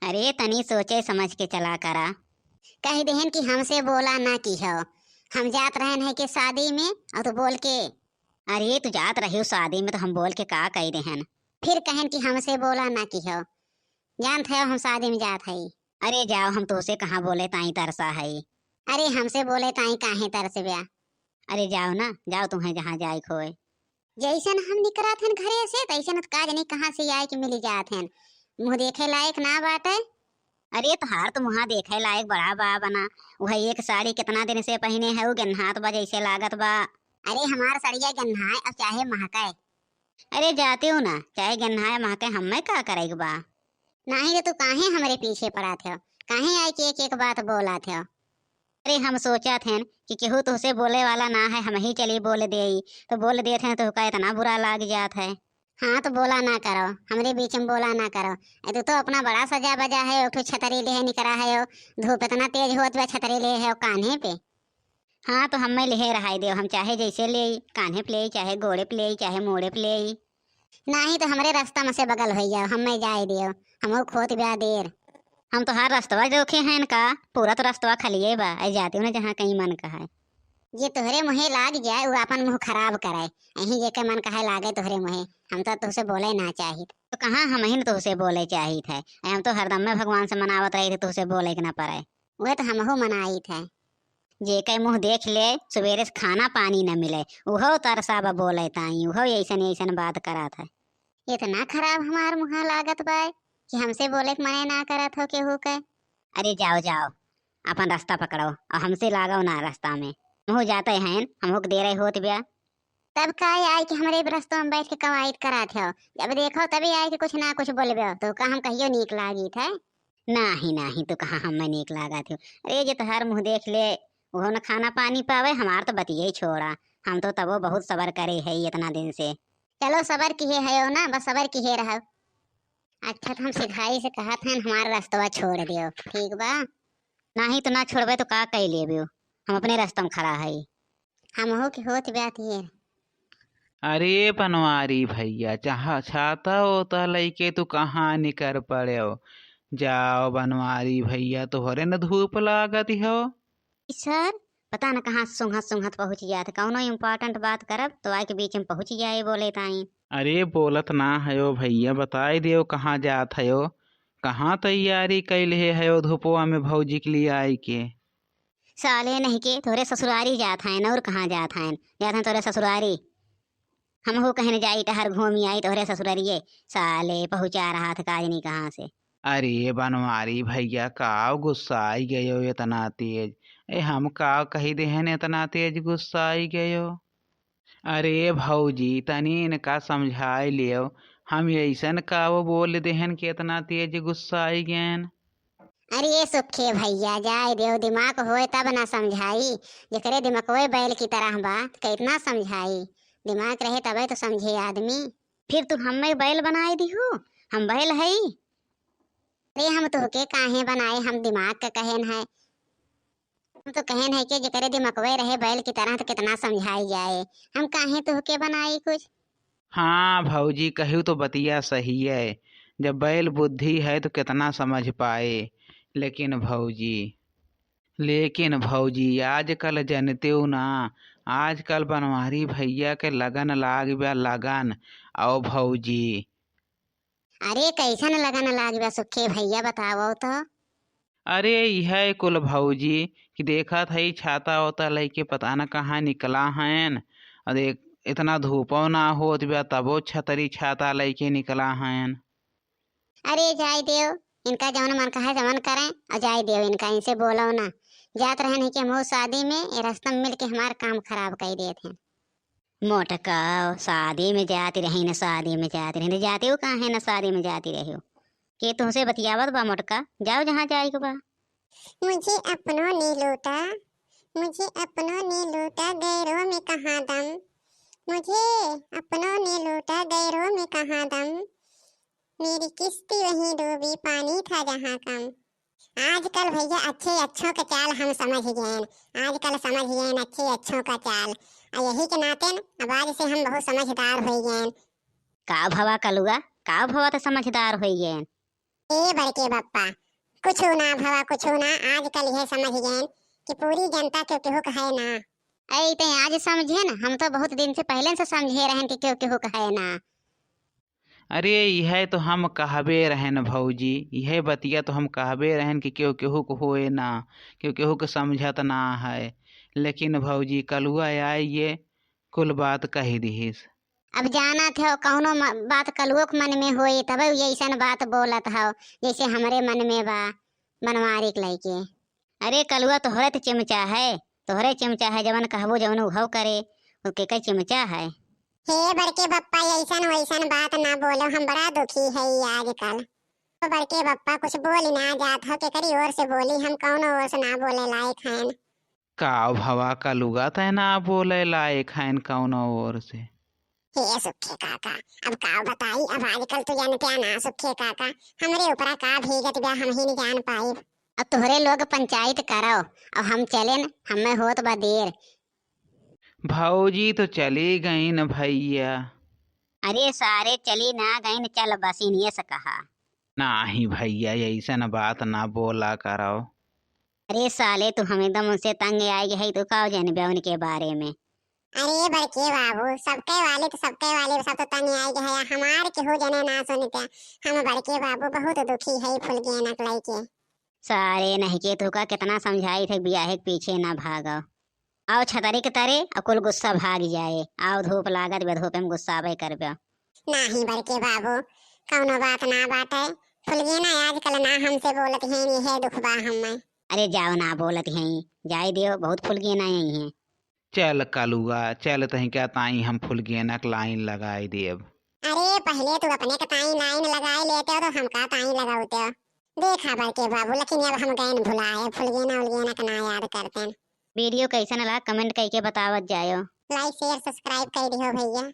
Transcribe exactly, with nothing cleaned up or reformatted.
अरे तनी सोचे समझ के चला करा। कहि देहन कि हमसे बोला ना किहो, हम जात रहन है के शादी में, अउ तू बोल के। अरे तू जात रहिउ शादी में तो हम बोल के का कहि देहन। फिर कहन कि हमसे बोला ना किहो, जानत हो हम शादी में जात हई। अरे जाओ, हम तोसे कहाँ बोले ताई तरसा हई। अरे हमसे बोले ताई काहे तरसब्या? अरे जाओ ना, जाओ तुहें जहाँ जाए के होए। जैसन हम निकरत हन घरे से, तैसन त का जानी कहाँ से आए के मिली जात हन। मुँह देखे लायक ना बाटे। अरे तोहार तो मुँहा देखे लायक बड़ा बा बना। वह एक साड़ी कितना दिन से पहिने है, उ गन्हात बा जैसे लागत बा। अरे हमार सड़िया गन्हाए अब चाहे महके। अरे जातिउ ना, चाहे गन्हाए महके, हम्मे का करे के बा? नाहीं तो तू काहे हमरे पीछे पड़त हो? काहे आए के एक एक बात बोलत हो? अरे हम सोचत हन कि केहू तोहसे बोले वाला ना है, हम ही चली बोल देई, तो बोल देत हन तोहका इतना बुरा लाग जात है। हाँ तो बोला ना करो, हमरे बीच में बोला ना करो। ए, तू तो अपना बड़ा सजा बजा है, एक ठो छतरी लेहे निकरा है, धूप इतना तेज होत बा, छतरी लेहे हो कान्हे पे। हाँ तो हम्मे लेहे रहाई देव, हम चाहे जैसे लेई, कान्हे पे लेई, चाहे गोड़े पे लेई, चाहे मोड़े पे लेई। नाहीं तो हमरे रस्ता में से बगल होइ जाओ, हम्मे जाए देव, हमहू खोत ब्या देर। हम तोहार रस्तवा जोखे हैं का? पूरा तो रस्तवा खलिए बा, ऐ जातिउ ना जहाँ कहीं मन कहे। जे तोहरे मुँहे लाग जाए, उ आपन मुँह खराब करे। यहीं जेके मन कहे लागे तोहरे मुँहे। हम तो तोहसे बोले ना चाहित। तो कहाँ हमहिन तोहसे बोले चाहित है? ऐ हम तो हरदम में भगवान से मनावत रही थे तोहसे बोले के ना पड़े। वह तो हमहू मनाइत है। जेके मुँह देख ले, सुबेरे से खाना पानी न मिले, उहो तरसा बा बोले ताई, उहो ऐसन ऐसन बात करत है। इतना खराब हमार मुँहा लागत बा कि हमसे बोले के मने ना करत हो केहू के। अरे जाओ, जाओ, अपन रस्ता पकड़ो अउ हमसे लागो ना रस्ता में। हमहू जाते हैं, हमहू के देरे होत ब्या। तब का आए के हमरे रस्तवा में बैठ के कवाइत करत हो? जब देखो तभी आए के कुछ ना कुछ बोलबे, तो का हम कहियो नीक लागित है? नाहीं, नाहीं, तू कहाँ हम्मे नीक लागत हो? अरे जे तोहार मुँह देख ले, उहो न खाना पानी पावे, हमार तो बतिये छोड़ा। हम तो तबो बहुत सबर करे है इतना दिन से। चलो सबर किहे है ना, बस सबर किहे रहो। अच्छा तो हम सिधाई से कहत हन, हमार रस्तवा छोड़ दियो, ठीक बा? नाहीं तो ना छोड़बे तो का कइ लेबे, हम अपने रस्ता में खड़ा हई। हमहू के होत ब्या देर। अरे बनवारी भैया, चाह-, छाता ओता लइके तू कहाँ निकर पड़ेव? जाओ बनवारी भैया, तोहरे न धूप लागत हो। सर, पता न कहाँ सूंघत सूंघत पहुँच जात। कौनो important बात करब तो आके बीच में पहुँच जाए बोले ताई। अरे बोलत ना हयो भैया, बताई देव कहाँ जात हयो, कहाँ तैयारी कइ लेहे हयो धुपवा में भौजी के लिए आए के। साले नहीं के तोहरे ससुरारी जात हैं, और कहाँ जात हैं? जात हैं तोहरे ससुरारी। हमहू कहन जाई टहर घूमी आई तोहरे ससुररिये। साले पहुँचा रहा था काजनी कहाँ से। अरे बनवारी भैया, काव गुस्साई गयो इतना तेज? ए, हम काव कही देहन इतना तेज गुस्साई गयो? अरे भौजी, तनी इनका समझाई लेव, हम ऐसन काव बोल देहन कि इतना तेज गुस्साई गयन? अरे ये सुखे भैया, जाए देव, दिमाग होए तब ना समझाई। जेकरे दिमागवे बैल की तरह बा, त कितना समझाई? दिमाग रहे तबे तो समझे आदमी। फिर तू हमें बैल बनाए दिहू? हम बैल हई? अरे हम तोहके काहे बनाए, हम दिमाग के कहेन है। हम तो कहेन है कि जेकरे दिमागवे रहे बैल की तरह तो कितना समझाई जाए। हम काहे तोहके बनाई कुछ? हाँ भौजी, कहियो तो बतिया सही है, जब बैल बुद्धि है तो कितना समझ पाए। लेकिन भौजी, लेकिन भौजी, आजकल जनते हो ना, आजकल बनवारी भैया के लगन लाग बा, लगन। आओ भौजी। अरे कैसन लगन लाग बा सुखे भैया, बताओ तो। अरे इहे कुल भौजी कि देखत हई छाता ओता लइके पता न कहाँ निकला हयन। अरे इतना धूपो ना होत बा तबो छतरी छाता लइके निकला हयन। अरे जाए देव, इनका जवन मन कहे तवन करें, और जाए देव इनका, इनसे बोलो ना। जात रहन है कि हम शादी में, ये रास्ता में मिल के हमार काम खराब कर देत हैं। मोटका, शादी में जाती रही न, शादी में जाती रही न, जाती हो काहे न, शादी में जाती रही हो? के तुमसे बतियावत बा मोटका? जाओ जहाँ जाए के बा। मुझे अपनों ने लूटा, मुझे अपनों ने लूटा, गैरों में कहाँ दम। मुझे अपनों ने लूटा, गैरों में कहाँ दम। मेरी किस्ती वहीं डूबी, पानी था जहाँ कम। आजकल भैया अच्छे अच्छों के चाल हम समझ गए हैं। आजकल समझ गए हैं अच्छे अच्छों का चाल। आ यही के नाते न अब आज से हम बहुत समझदार हो गए हैं। का भवा कलुआ, का भवा तो समझदार हो गए हैं? ए बड़के बप्पा, कुछु ना भवा, कुछु ना। आजकल यह समझ गएन कि पूरी जनता केहू केहू क है ना। ऐ ते आज समझेन, हम तो बहुत दिन से पहले से समझे रहेन कि केहू केहू क है ना। अरे, इहै तो हम कहबे रहेन भौजी, इहै बतिया तो हम कहबे रहेन कि केहू केहू क होए ना, केहू केहू क समझत ना है। लेकिन भौजी, कलुआ आए ये कुल बात कहि दिहिस। अब जानत हो, कौनो म-, बात कलुओ क मन में होई, तबे उ अइसन बात बोलत हो, जैसे हमरे मन में बा, बनवारी क लइके। अरे कलुआ, तोहरे त चिमचा है, तोहरे चिमचा है, जवन कहबो जवन उहव करे, उ केकर चिमचा है? हे बड़के बप्पा, अइसन वइसन बात ना बोलो, हम बड़ा दुखी है आजकल। तो बड़के बप्पा, कुछ बोली ना जात हो, केकरी ओर से बोली, हम कौनो ओर से ना बोले लायक हन। का भवा कलुआ, तै ना बोले लायक हन कौनो ओर से? हे सुखे काका, अब का बताई, अब आजकल तो जानते हैं ना सुखे काका, हमरे ऊपरा का भीगत बा, हम ही नहीं जान पाइब। अब तोहरे लोग पंचायत करो, अब हम चलेन, हमें होत बा देर। भौजी तो चली गईन भैया। अरे सारे, चली ना गईन, चल बसिनिए से कहा। नाही भैया, अइसन बात ना बोला करो। अरे साले, तू हम एकदम उनसे तंग आए है, तू का जानबे उनके बारे में? अरे बड़के बाबू, सबके वाले तो सबके वाले, सब तो तंग आए है, हमार केहू जने ना सुनते। हम बड़के बाबू बहुत दुखी है फुलगेना क लइके। सारे नहीं के तू का कितना समझाई थे, बियाहे के पीछे ना भागो। आओ छतरी के तरे और कुल गुस्सा भाग जाए। आओ धूप लागत बे, धूप में गुस्सा आवे करबे। नाही बड़के बाबू, कौनो बात ना बाटे। फुलगेना आजकल ना हमसे बोलत हैं, यह दुख बा हमें। अरे जाओ, ना बोलत हैं, जाए दियो, बहुत फुलगेना आई हैं। चल कलुआ, चल तहीं का ताई हम फुलगेना क लाइन लगाई देब। अरे पहले तू अपने के ताई लाइन लगाए लेते हो तो हमका ताई लगावते हो। देखा बड़के बाबू, लेकिन अब हम गैन भुलाए, फुलगेना उलगेना क ना याद करते हैं। वीडियो कैसन लगा, comment करके बतावत जायो। Like, share, subscribe कर दियो भैया।